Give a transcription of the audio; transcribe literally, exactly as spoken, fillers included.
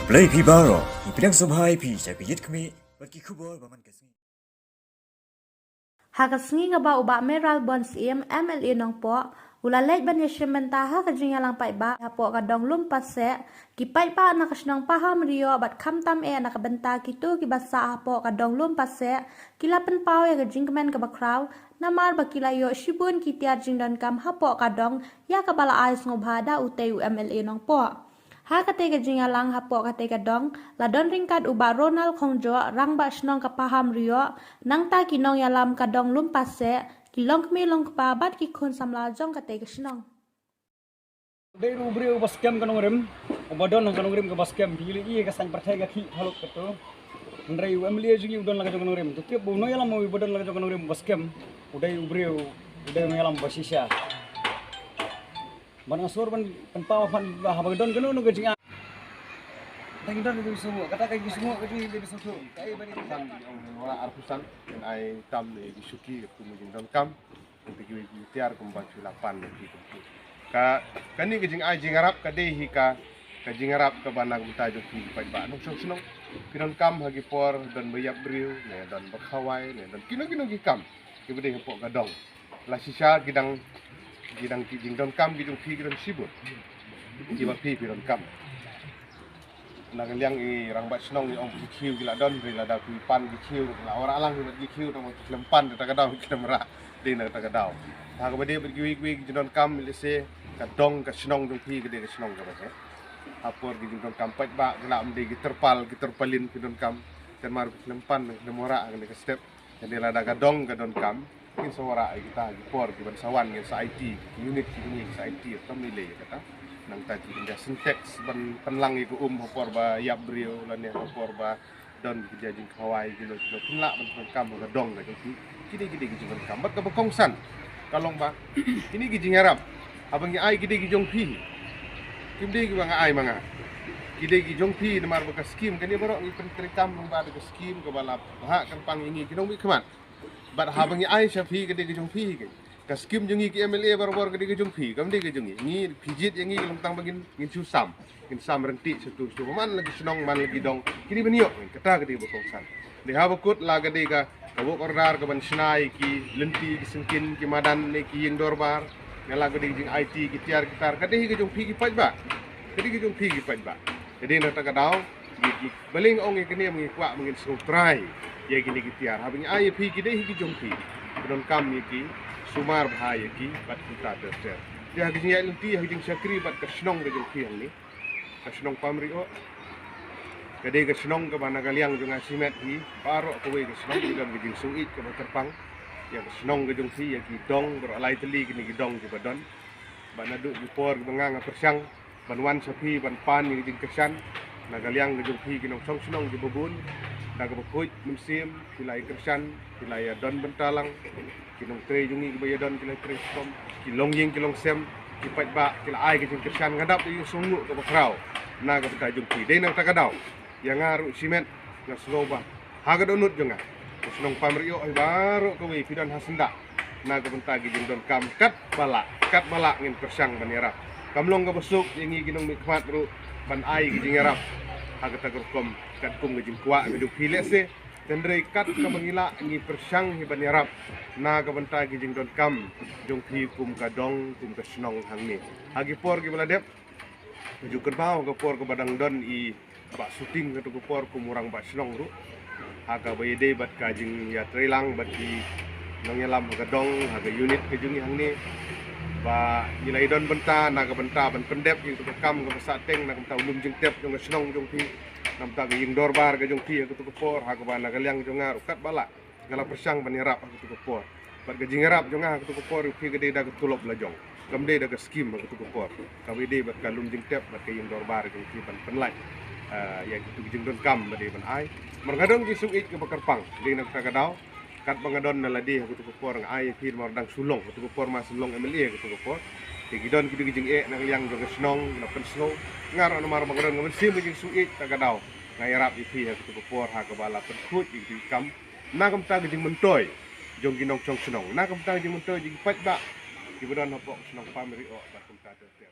Khublei phi baroh, ngi pdiang sngewbha ïa phi sha ka Ïit Khmih bad ki khubor ba man ka sngi. Ha ka sngi kaba u Bah Mayralborn Syiem, M L A Nongpoh, u la leit ban ïashim bynta ha ka jingïalang paidbah hapoh ka dong Lum Paseh, ki paidbah na ka shnong Pahamrioh bad khamtam eh na ka bynta kito kiba sah hapoh ka dong Lum Paseh ki la pynpaw ïa ka jingkmen kaba khraw namar ba ki la ïoh shibun ki tiar jingdonkam hapoh ka dong, ïa kaba la ai sngewbha da utei u M L A Nongpoh. Ha katei ka jingïalang hapoh katei ka dong la don ryngkat u Bah Ronald Khongjoh, Rangbah Shnong ka Pahamrioh, nangta ki nongïalam ka dong Lum Paseh, ki longkmie longkpa bad ki khun samla jong katei ka shnong. Dei ruh u briew uba skhem ka nongrim, uba don ha ka nongrim kaba skhem, phi ïohi ka saiñ pyrthei ka khih halok kato. Hynrei u M L A jong ngi u don la ka jong ka nongrim. To tip ba u nongïalam uba don la ka jong ka nongrim uba skhem, u dei u briew, u dei u nongïalam uba shisha. Ban nga sngewbha ban pynpaw phan ba haba ka don kano kano ka jingai. Tang don ka jingsngew, kata ka jingsngew ka jong ka jingsngew. Ka ai ban i san di ong wala arphew san, kan ai tam ne di suki kum jingdonkam. Ngi ki tiar kumba ki la pan ne ki kum. Ka kani ka jingai jingïarap ka dei hi ka, ka jingïarap kaba na ka bynta jong phi paidbah nongshong shnong. Phi donkam ha ki por don ba ïap briew, ne don ba khawai, ne don kino kino ki kam kiba dei hapoh ka dong. La shisha ki dang, ki dang ki jingdonkam ki jong phi ki don shibun. Kiba phi phi donkam. Na ka liang i Rangbah Shnong i ong ki khiew ki la don, ri lada ki pan ki khiew, la ora lang ki khiew, tang ki khlem pan, ta ka daw ki khlem rah. Dei na ta ka daw. Ha kaba dei bad kiwei kiwei ki jingdonkam, lehse ka dong ka shnong jong phi ka dei ka shnong kaba heh. Ha por ki jingdonkam paidbah ki la ym dei ki terpal ki terpalin ki donkam. Kan mar ki khlem pan ki khlem ora ha kane ka step. Hynrei lada ka dong ka donkam, ngin sa wanrah ïa kita ki por ki ban sa wan, ngin sa aiti, ki unit ki unit sa aiti, kam lei lei ïa kata. Nangta ki India Sintex ban pynlang ïa ka um ha por ba ïap briew lane ha por ba don ki jingkhawai kino kino, pynlah ban pyndonkam ha ka dong ka jong ki. Ki dei ki dei ki jingdonkam bad kaba kongsan ka long ba kine ki jingïarap haba ngi ai ki dei ki jong phi. Kim dei kiba nga ai ma nga. Ki dei ki jong phi namar ba ka skim kane baroh ngi pyntreikam lyngba da ka skim kaba la bha kyrpang ïa ngi ki nongmihkhmat. Bad haba ngi ai sha phi ka dei ka jong phi hi. Ka skim jong ngi ki M L A barabor ka dei ka jong phi, kam dei ka jong ngi. Ngi phi jied ïa ngi ka long tang ba ngin, ngin shu sam. Ngin sam ryntih sha tu sha tu. Man la ki shnong, man la ki dong. Kine ban ïoh, kata ka dei ba kongsan. Dei haba kut la ka dei ka, ka work order ka ban shna ïa ki lynti, ki syngkien, ki madan ne ki ïing dorbar. Nga la ka dei ka jingaiti ki tiar ki tar. Ka dei ka jong phi ki paidbah. Ka dei ka jong phi ki paidbah. Ka dei na ta ka daw. Ngi, ngi, balei nga ong ïa kine, ngi kwah ba ngin sngewtrai ïa kine ki tiar. Haba ngi ai ïa phi ki dei hi ki jong phi. Ki donkam ïa ki, sumar bha ïa ki bad kumta ter ter. Te ha ka jingïaid lynti, ha ka jingshakri bad ka shnong ka jong phi hangne, ka shnong Pamrioh. Ka dei ka shnong kaba na ka liang jong nga shimet hi, baroh kawei ka shnong ki don ka jingsngewsih kaba kyrpang ïa ka shnong ka jong phi, ïa ki dong baroh lai tylli kine ki dong kiba don. Ba naduh ki por kiba nga nga pyrshang ban wan sha phi ban pan ïa ka jingkyrshan na ka liang ka jong phi ki nongshong shnong kiba bun. Da kaba khuid mynsiem ki la ïa kyrshan, ki la ïa don bynta lang. Ki nongtrei jong ngi kiba ïa don ki la trei skom, ki longïing ki longsem, ki paidbah ki la ai ka jingkyrshan. Nga dap ïa u sngewbha kaba khraw na ka bynta jong phi. Dei na kata ka daw ïa nga ruh shimet nga sngew ba ha ka dohnud jong nga, ka shnong Pamrioh hi baroh kawei phi don ha syndah na ka bynta ki jingdonkam. Katba lah, katba lah ngin pyrshang ban ïarap. Kam long kaba suk ïa ngi ki nongmihkhmat ruh ban ai ki jingïarap ha kata ka rukom katkum ka jingkwah ka jong phi lehse. Hynrei kat kaba ngi lah ngi pyrshang hi ban ïarap na ka bynta ki jingdonkam jong phi kum ka dong kum ka shnong hangne. Ha ki por kiba la dep, ju kynmaw ka por kaba dang don i Bah Suting, kato ka por kum u rangbah shnong ruh, ha kaba ïadei bad ka jingïatreilang bad ki nongïalam ha ka dong, ha ka unit ka jong ngi hangne, ba ngi la ïa don bynta na ka bynta ban pyndep ïa kato ka kam kaba sahteng na ka bynta u lum jingtep jong ka shnong jong phi, na ka bynta ka ïing dorbar ka jong phi ha kato ka por, ha kaba na ka liang jong nga ruh katba lah nga la pyrshang ban ïarap ha kato ka por. Bad ka jingïarap jong nga ha kato ka por ïa phi ka dei da ka tulop la jong, kam dei da ka skim ha kato ka por. Kaba ïadei bad ka lum jingtep bad ka ïing dorbar jong phi ban pynlait, eh, ïa kito ki jingdonkam ba dei ban ai. Namar nga don jingsngewsih kaba kyrpang, dei na kata ka daw, katba nga don na lade ha kato ka por nga ai ïa phi namar dang shu long, kato ka por mar shu long M L A ha kato ka por. Te ki don kito ki jingeh na ka liang jong ka shnong, nga la pynsngew. Nga ruh namar ba nga don, nga mynsiem ka jingsngewsih, kata ka daw nga ïarap ïa phi ha kato ka por ha kaba la pynkhuid ïa kito ki kam. Na ka bynta ka jingmyntoi jong ki nongshong shnong, na ka bynta ka jingmyntoi jong ki paidbah kiba don hapoh shnong Pamrioh bad kumta ter ter.